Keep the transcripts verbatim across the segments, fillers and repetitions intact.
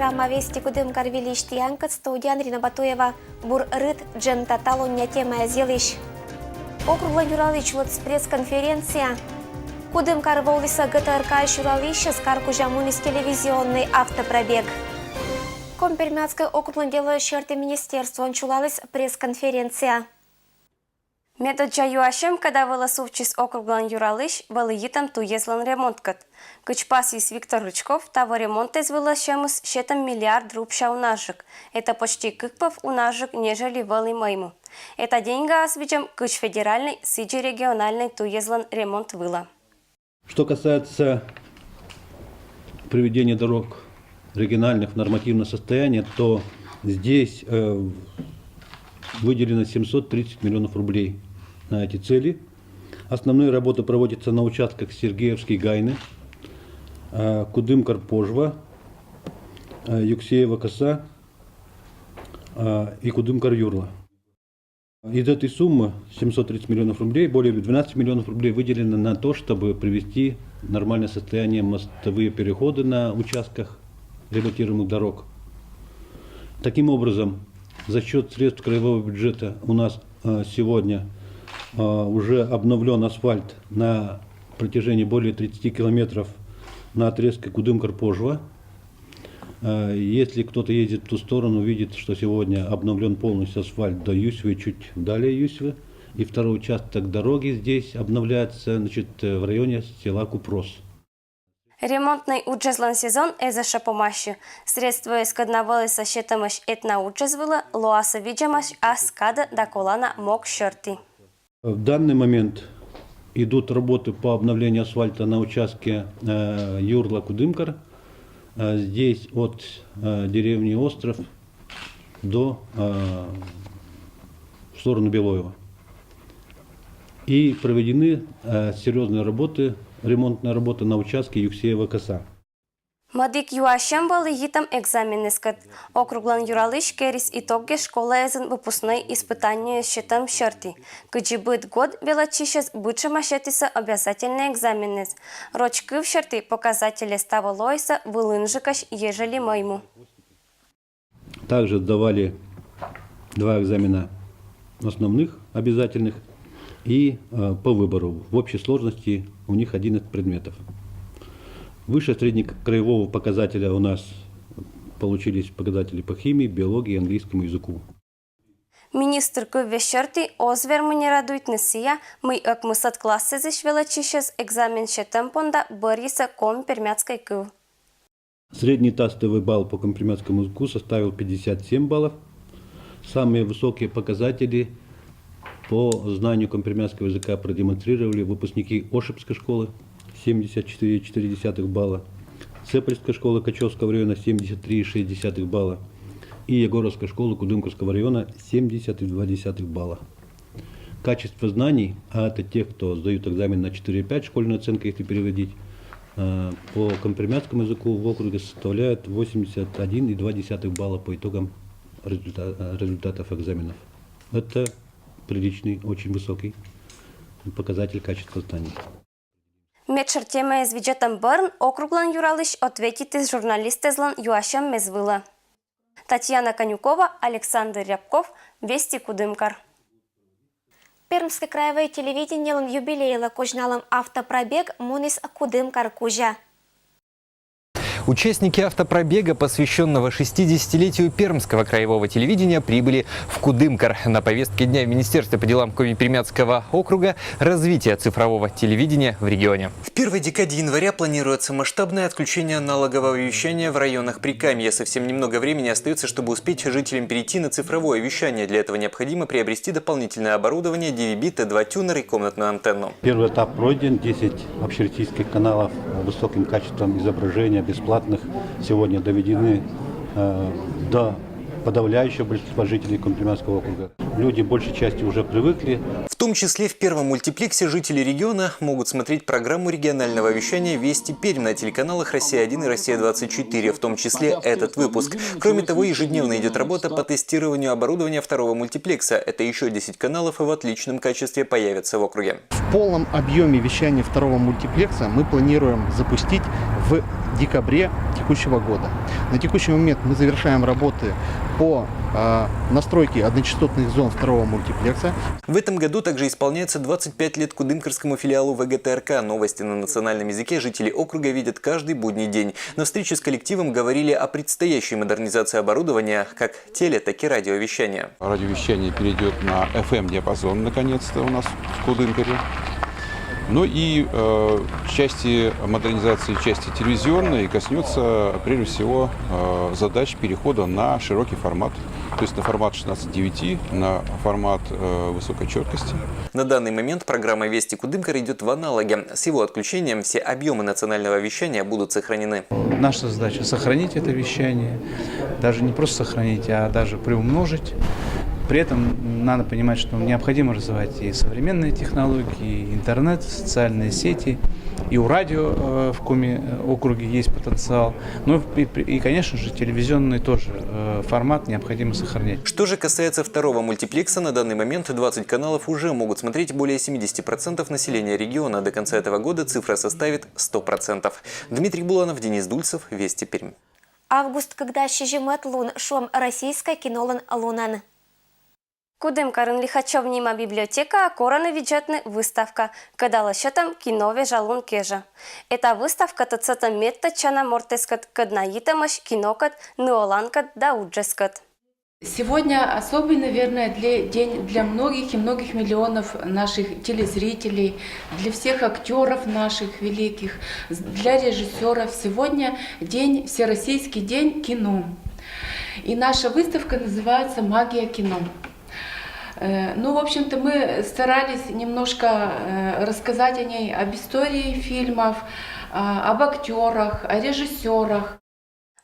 Программа «Вести Кудымкар» выльысь тіянкӧд, студияын Рина Батуева. Бур рыт джем таталуння темаяс йылысь. Округлӧн юралысь лоис пресс-конференция. Кудымкар воисӧ ГТРК-ысь юралысьӧс кар кузя муніс телевизионнӧй автопробег. Коми-Пермяцкӧй округлӧн делояс серти министерствоын чулаліс пресс-конференция. Медоддза юасьӧм, кӧдза вылӧ сувтчис округлӧн юралысь, вӧлі йитӧм туйӧзлӧн ремонткӧд. Кыдз пасйис Виктор Рычков, таво ремонтӧс вылӧ сьӧмыс сетӧм миллиард рубся унажык. Это почти кык пӧв унажык, нежели вӧлі мӧйму. Это деньгаяс видзӧм кыдз федеральнӧй, сідзи региональнӧй туйӧзлӧн ремонт вылӧ. Что касается приведения дорог региональных в нормативное состояние, то здесь э, выделено семьсот тридцать миллионов рублей на эти цели. Основные работы проводятся на участках Сергеевский — Гайны, э, Кудымкар — Пожва, э, Юксеева — Коса, э, и Кудымкар — Юрла. Из этой суммы, семьсот тридцать миллионов рублей, более двенадцати миллионов рублей выделено на то, чтобы привести в нормальное состояние мостовые переходы на участках ремонтируемых дорог. Таким образом, за счет средств краевого бюджета у нас э, сегодня э, уже обновлен асфальт на протяжении более тридцати километров на отрезке Кудымкар — Пожва. Э, Если кто-то ездит в ту сторону, увидит, что сегодня обновлен полностью асфальт до Юсьвы, чуть далее Юсьвы. И второй участок дороги здесь обновляется, значит, э, в районе села Купрос. Ремонтнӧй уджӧзлӧн сезон эз ещӧ помасьы. Средствояскӧд на вӧліс сетӧмаӧсь этна уджӧз вылӧ, лоасӧ видзӧмаӧсь ас кадӧ да колана мог серти. В данный момент идут работы по обновлению асфальта на участке э, Юрла — Кудымкар. Э, Здесь от э, деревни Остров до э, в сторону Белоева. И проведены э, серьезные работы, ремонтные работы на участке Юксеева — Коса. Мӧдік юасьӧм вӧлі йитӧм экзаменъяскӧд. Округлӧн юралысь керис итогъяс школаясын выпускнӧй испытаниеяс сетӧм серти. Кыдзи быд год велӧдчысьӧс бытшӧма сетісӧ обязательнӧй экзаменъяс. Роч кыв серти показательяс таво лоисӧ вылынджыкӧсь, ежели мӧйму. Также сдавали два экзамена основных, обязательных, и э, по выбору. В общей сложности у них одиннадцать предметов. Выше среднекраевого показателя у нас получились показатели по химии, биологии, английскому языку. Министр кывъяс серти оз вермы радуйтны сійӧ, мый ӧкмысӧд классъясысь велӧдчысьӧс экзамен сетӧм понда бӧрйисӧ коми-пермяцкӧй кыв. Средний тестовый балл по коми-пермяцкому языку составил пятьдесят семь баллов. Самые высокие показатели по знанию коми-пермяцкого языка продемонстрировали выпускники Ошибской школы — семьдесят четыре и четыре десятых балла, Цепольской школы Качевского района — семьдесят три и шесть десятых балла и Егоровской школы Кудымкарского района — семьдесят и два десятых балла. Качество знаний, а это те, кто сдают экзамен на четыре и пять, школьная оценка, если переводить, э, по коми-пермяцкому языку в округе составляет восемьдесят один и два десятых балла по итогам результа- э, результатов экзаменов. Это приличный, очень высокий показатель качества знаний. Медшӧр темаяс видзӧдтӧм бӧрын округлӧн юралысь ответитіс журналистъяслӧн юасьӧмъяс вылӧ. Татьяна Конюкова, Александр Рябков, «Вести Кудымкар». Пермскӧй краевӧй телевидениелӧн юбилейлы козьналӧм автопробег муніс Кудымкар кузя. Участники автопробега, посвященного шестидесятилетию Пермского краевого телевидения, прибыли в Кудымкар. На повестке дня в Министерстве по делам Коми-Пермяцкого округа развитие цифрового телевидения в регионе. В первой декаде января планируется масштабное отключение аналогового вещания в районах Прикамья. Совсем немного времени остается, чтобы успеть жителям перейти на цифровое вещание. Для этого необходимо приобрести дополнительное оборудование, D V B, T два тюнер и комнатную антенну. Первый этап пройден, десять общероссийских каналов с высоким качеством изображения, бесплатных, сегодня доведены э, до подавляющего большинства жителей Коми-Пермяцкого округа. Люди большей частью уже привыкли. В том числе в первом мультиплексе жители региона могут смотреть программу регионального вещания «Вести Пермь» на телеканалах «Россия один» и «Россия двадцать четыре», в том числе этот выпуск. Кроме того, ежедневно идет работа по тестированию оборудования второго мультиплекса. Это еще десять каналов в отличном качестве появятся в округе. В полном объеме вещания второго мультиплекса мы планируем запустить в декабре текущего года. На текущий момент мы завершаем работы по а, настройке одночастотных зон второго мультиплекса. В этом году также исполняется двадцать пять лет кудымкарскому филиалу В Г Т Р К. Новости на национальном языке жители округа видят каждый будний день. На встрече с коллективом говорили о предстоящей модернизации оборудования как теле, так и радиовещания. Радиовещание перейдет на F M диапазон наконец-то у нас в Кудымкаре. Ну и э, части модернизации, части телевизионной коснется прежде всего э, задач перехода на широкий формат. То есть на формат шестнадцать девяти, на формат э, высокой четкости. На данный момент программа «Вести Кудымкар» идет в аналоге. С его отключением все объемы национального вещания будут сохранены. Наша задача — сохранить это вещание, даже не просто сохранить, а даже приумножить. При этом надо понимать, что необходимо развивать и современные технологии, и интернет, и социальные сети, и у радио э, в Коми э, округе есть потенциал. Ну и, и, конечно же, телевизионный тоже э, формат необходимо сохранять. Что же касается второго мультиплекса, на данный момент двадцать каналов уже могут смотреть более семидесяти процентов населения региона. До конца этого года цифра составит сто процентов. Дмитрий Буланов, Денис Дульцев, Вести Пермь. Август, когда сизимет лун, шуом, российское кинолын лунэн. Кудымкарын Лихачёв нима библиотекаа кораны видзетны выставка, кӧда лӧсьӧтӧм кино вежа лун кежӧ. Эта выставка тӧдсӧтӧ медтӧдчана мортӧскӧд, кӧд на йитӧмӧсь кинокӧд, ныоланкӧд да уджӧскӧд. Сегодня особый, наверное, для, день для многих и многих миллионов наших телезрителей, для всех актеров наших великих, для режиссеров. Сегодня день, Всероссийский день кино. И наша выставка называется «Магия кино». Э, ну, в общем-то, мы старались немножко э, рассказать о ней, об истории фильмов, об актерах, о режиссерах.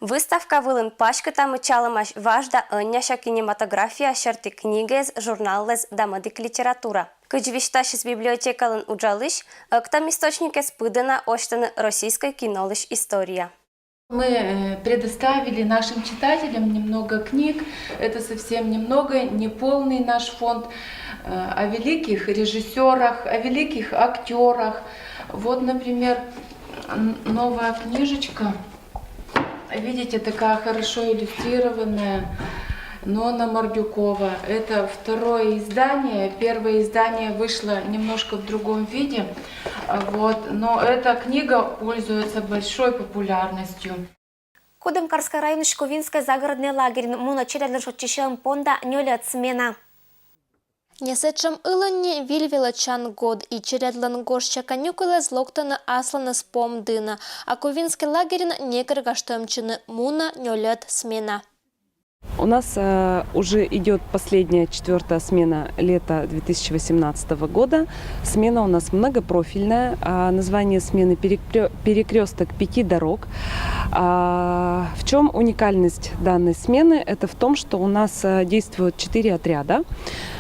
Выставка вылын паськыта мыччалӧмаӧсь важ да ӧньӧся кинематография серти книгаэз, журналлэз да мӧдик литература. Кыдз висьтасис библиотекалӧн уджалысь, ӧктам источникъяс пыдӧна осьтӧны российскӧй кинолысь история. Мы предоставили нашим читателям немного книг. Это совсем немного, неполный наш фонд, о великих режиссерах, о великих актерах. Вот, например, новая книжечка. Видите, такая хорошо иллюстрированная Нонна Мордюкова. Это второе издание. Первое издание вышло немножко в другом виде. Вот. Но эта книга пользуется большой популярностью. Кудымкарскӧй районысь Ковинскӧй загороднӧй лагерын мунӧ челядьлӧн шойччысьӧм понда нёльӧд смена. Несэтшӧм ылын ни виль велӧдчан год, и челядьлӧн гожся каникулъясӧ локтӧны асланыс пом дынӧ, а Ковинскӧй лагерын некор гажтӧмтчыны, мунӧ нёльӧд смена. У нас э, уже идет последняя четвертая смена лета две тысячи восемнадцатого года. Смена у нас многопрофильная. А название смены перекресток пяти дорог. А в чем уникальность данной смены? Это в том, что у нас э, действуют четыре отряда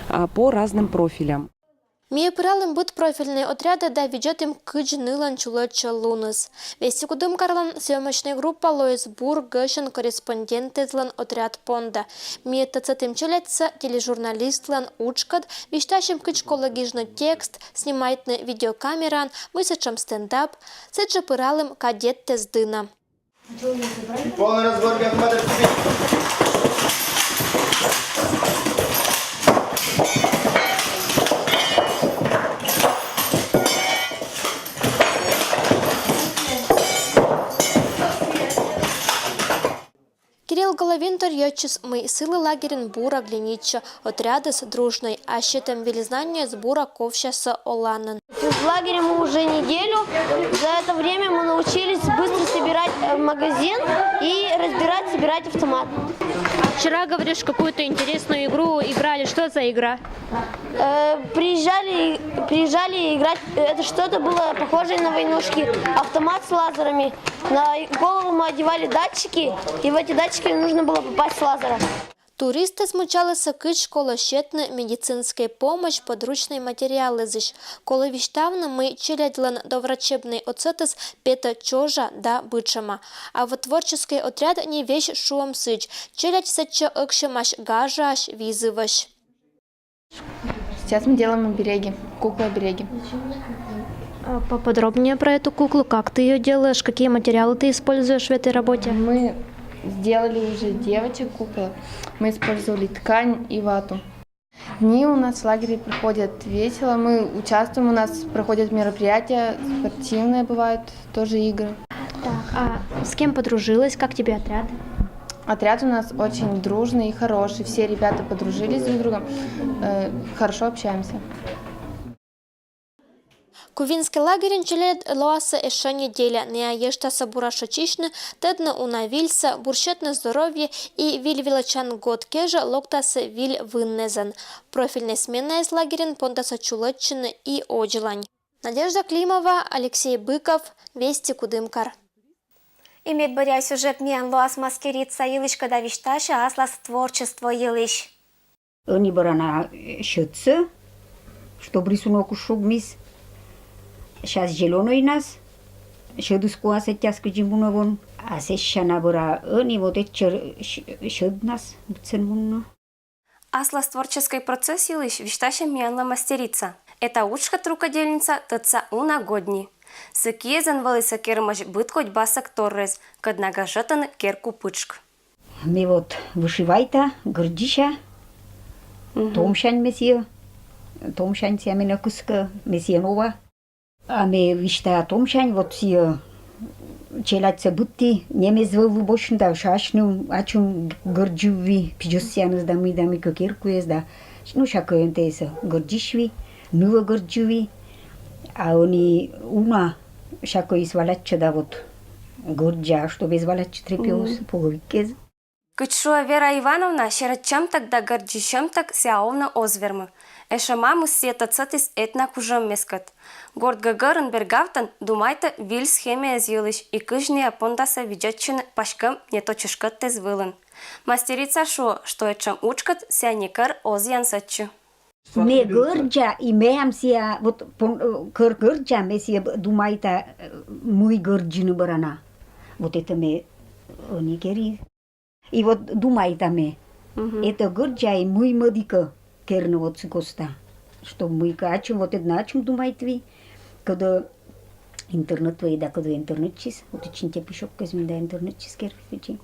а, по разным профилям. Ми пыралім быд профильнӧй отрядӧ да видзӧдім, кыдз нылӧн чулӧдчӧ луныс. Вести Кудымкарлӧн съёмочнӧй группа лоис бур гӧсьӧн корреспондентэзлӧн отряд понда. Ми тӧдсӧдім челядьсӧ тележурналистлӧн уджкӧд, висьтасим, кыдз колӧ гижны текст, снимайтны видеокамераӧн, мый сэтшӧм стендап. Сідзжӧ пыралім кадеттэз дынӧ. И полный разбор биоинформатор. Кирилл Головин торйӧдчис, мый сылы лагерын бура глинитчӧ, отрядыс дружнӧй, а сетӧм виль знаниеыс бура ковсясӧ оланын. В лагере мы уже неделю. За это время мы научились быстро собирать э, магазин и разбирать, собирать автомат. Вчера, говоришь, какую-то интересную игру играли. Что за игра? Э, приезжали, приезжали играть. Это что-то было похожее на войнушки. Автомат с лазерами. На голову мы одевали датчики, и в эти датчики нужно было попасть с лазера. Туристъяс мыччалісны, кыдз колӧ сетны медицинскӧй помощь подручнӧй материалъясысь. Колӧ висьтавны, мый челядьлӧн доврачебнӧй отсӧгыс петӧ чожа да бытшӧма. А вот творческӧй отряд не весь шуӧм сідз. Челядь сэтчӧ ӧксьӧмаӧсь гажаӧсь, визывӧсь. Сейчас мы делаем обереги, куклы-обереги. А поподробнее про эту куклу, как ты ее делаешь, какие материалы ты используешь в этой работе? Мы сделали уже девочек куклы. Мы использовали ткань и вату. Дни у нас в лагере проходят весело. Мы участвуем, у нас проходят мероприятия, спортивные бывают тоже игры. Так, а с кем подружилась, как тебе отряд? Отряд у нас очень дружный и хороший. Все ребята подружились друг с другом. Э, хорошо общаемся. Кувинский лагерьын челядь лоаса эшшӧ неделя. Найӧ ештасӧ бура шӧдчысьны, тӧдны уна вильсӧ, бурсьӧдны здоровье и виль велӧдчан год кежӧ локтасӧ виль выннэзӧн. Профильнӧй сменаыс лагерьын пондасӧ чулӧдчыны и одзлань. Надежда Климова, Алексей Быков, Вести Кудымкар. И медбӧръя сюжет миян лоас мастерица йылысь, кӧда висьтасьӧ аслас творчество йылысь. Ӧні бара на сьӧдсӧ, чтоб рисунокыс шогмис. Щас зелёнӧйнас сьӧдыс куас ӧтяс кыдзи мунӧ вон. А сэсся на бара ӧні вот этчӧ сьӧднас быдсӧн мунны. Аслас творческӧй процесс йылысь висьтасьӧ миянлы мастерица. Эта уджкӧд рукодельница тӧдса уна годни. Сы киэзӧн вӧлі сійӧ кермысь быд кодь басӧг торрӧ, кӧд нагажӧтӧны керку пытшк. Ме вот вышивайта, гӧрдзися, томсянь ме сійӧ, томсянь сійӧ менӧ кыскӧ, ме сійӧн ова. А ме висьтала томсянь, вот сійӧ челядьсӧ быдті, немез вӧвлы босьтны да, асьным ачым гӧрддзывлі, пидзӧссяныс да мый да мыйкӧ керкуэс да, ну, сякӧ ӧнтӧ эсӧ гӧрддзысьлі, нывӧ гӧрддзылі, а ӧні уна сякӧйыс валяччӧ да вот гӧрддза, чтоб эз валяччы тряпьёыс, половиккез. Кыдз шуӧ Вера Ивановна, серӧ чӧмтӧг да гӧрддзы чӧмтӧг сійӧ овны оз вермы. Эшӧ мамыс сійӧ тӧдсӧдіс этна кужӧммескӧд. Горт гӧгӧрын бергавтӧн думайтӧ виль схемаэз йылысь и кыдз найӧ пондасӧ видзӧдчыны паськӧм не то чышкӧттӧг вылын. Мастерица шуӧ, что этшӧм уджкӧд сійӧ некор оз янсӧдчы. Ме гӧрдза, и меям сійӧ, вот пон-, э, кӧр гӧрдза, ме сійӧ думайта, э, мый гӧрдзыны бара на. Вот это ме, э, не кери. И вот думайта ме, это гӧрдза и мый мӧдікӧ керны вот сы коста. Чтоб мыйкӧ ачым, вот эд на ачым думайтві, кӧдӧ интернет вӧй да, кӧдӧ интернетсьыс, вот ичинтӧ письӧккӧз ми да интернетсьыс кервитчи.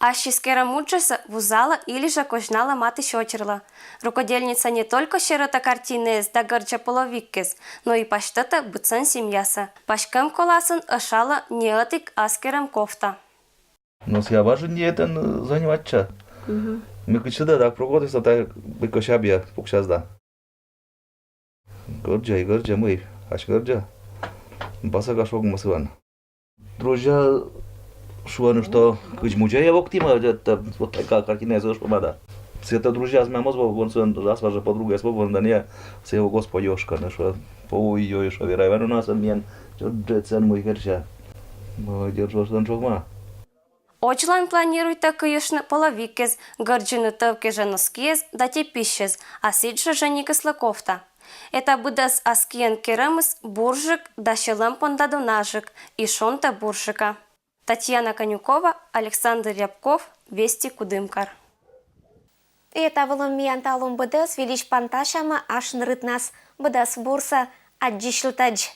Ассьыс керӧм уджсӧ вузалӧ или жӧ козьналӧ матысь-отсӧрлы. Рукодельница не только серӧтӧ картинаэз да гӧрдза половиккез, но и пасьтӧтӧ быдсӧн семьясӧ. Паськӧм коласын ӧшалӧ неӧтик ас керӧм кофта. Но сійӧ важӧн этӧн, э, заниматча. Мгм. Ме кыдз шыдӧ да прокодыса, та быдкӧ сябйӧ пуксяс да. Гӧрдза и гӧрдза, мый, ась гӧрдза. Басӧга шогмӧ сылӧн. Друзья шуӧны, что кыдз музейӧ воктімӧ, это вот такая картина из Ошпомада. Сійӧ тӧ друзьяяс мем оз вӧв, вон сылӧн аслас жӧ подругаыс вӧвлӧн да, не, сійӧ, о господи, ошкӧны, шуӧ, ой-ой, шуӧ, Вера Ивановна, сійӧ миян тшӧтш сэтшӧм мый керся. Молодец, шуӧ, сэтшӧм шогма. Одзлань планируйтӧ кыйыштны половиккез, гӧрдзыны тӧв кежӧ носкиэз да теписьӧз, а сідзжӧ женихыслы кофта. Эта быдӧс ас киӧн керӧмыс бурджык да сьӧлӧм понда донажык и шонтӧ бурджыка. Татьяна Конюкова, Александр Рябков, Вести Кудымкар. И эта вылын миян талун быдӧс. Выльысь пантасямӧ асьныд рытнас. Быдӧс бурсӧ, аддзысьлытӧдз.